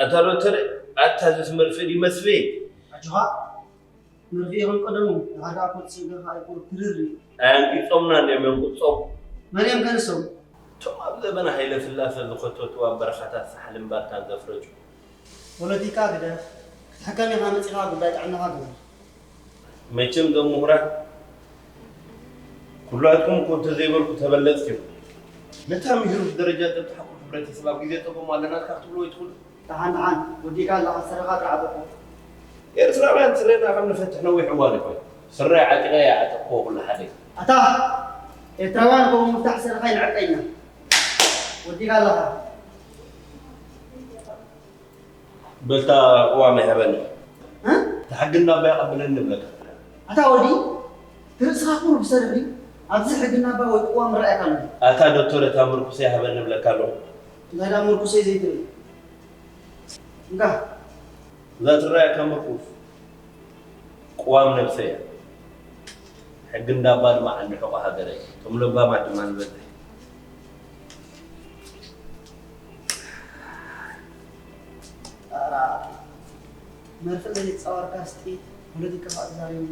ኣታ ዶክተር፣ ኣታ ዝስ መርፍእ ድዩ መስፍእ? ኣጆኻ፣ መርፍእ ከም ቀደሙ፣ ድሓር ደኣ ኮት ሰገርካ ኣይቁር ትርር እዩ። ኣየንቂጾምና እንድዮም የንቁጾም። መን እዮም ከንሶም? እቶም ኣብ ዘበነ ሃይለ ስላሰ ዝኸተቱ ኣብ በረኻታት ሳሕልን ባርካን ዘፍረጁ። ፖለቲካ ግደፍ፣ ክትሕከም ኢኻ መጺኻ ጉዳይ ጥዕናኻ ግበር። መቸም እዞም ምሁራት ኩላትኩም እኮ እንተዘይበልኩ ተበለጽቲ ኢኹም። ነታ ምሂሩት ደረጃ ዘብጽሓኩም ሕብረተሰብ ኣብ ግዜ ጸገሙ ኣለናትካ ክትብልዎ ኣይትኽእሉ። ደሓን ደሓን ወዲእካ ኣለኻ፣ ስረኻ ጥራሕ ዓጠቆ። ኤርትራውያን ስረና ከም ንፈትሕ ነዊሕ እዋን ይኾን። ስረይ ዓጢቐ እየ ዓጠቕክዎ ኩሉ ሓደ። ኣታ ኤርትራውያን ከምኡ ምፍታሕ ስረኻ ይንዕቀ ኢና። ወዲእካ ኣለኻ። በልታ ቅዋም ይሃበኒ። እ? እቲ ሕጊ እንዳባ የቐብለኒ ንብለካ። ኣታ ወዲ፣ እቲ ርእስኻ ቁሩብ ሰር ድዩ? ኣብዚ ሕጊ እንዳባ ወይ ቅዋም ረኣየካ ኣሎ። ኣታ ዶክተር፣ እታ ምርኩሰ ይሃበኒ ንብለካ ኣለኹ። እንታይ ደኣ ምርኩሰይ ዘይትብል? እንካ። እዛ ትረኣየካ ምርኩስ ቅዋም ነብሰ እያ። ሕጊ እንዳባ ድማ ዓንዲ ሕቖ ሃገረ እዩ። እቶም ለባማት ድማ ንበዝሕ። ኧረ፣ መርፍእ ዘይተጻወርካስ ጥይት ፖለቲካ ከዓ ተዛሪቡ።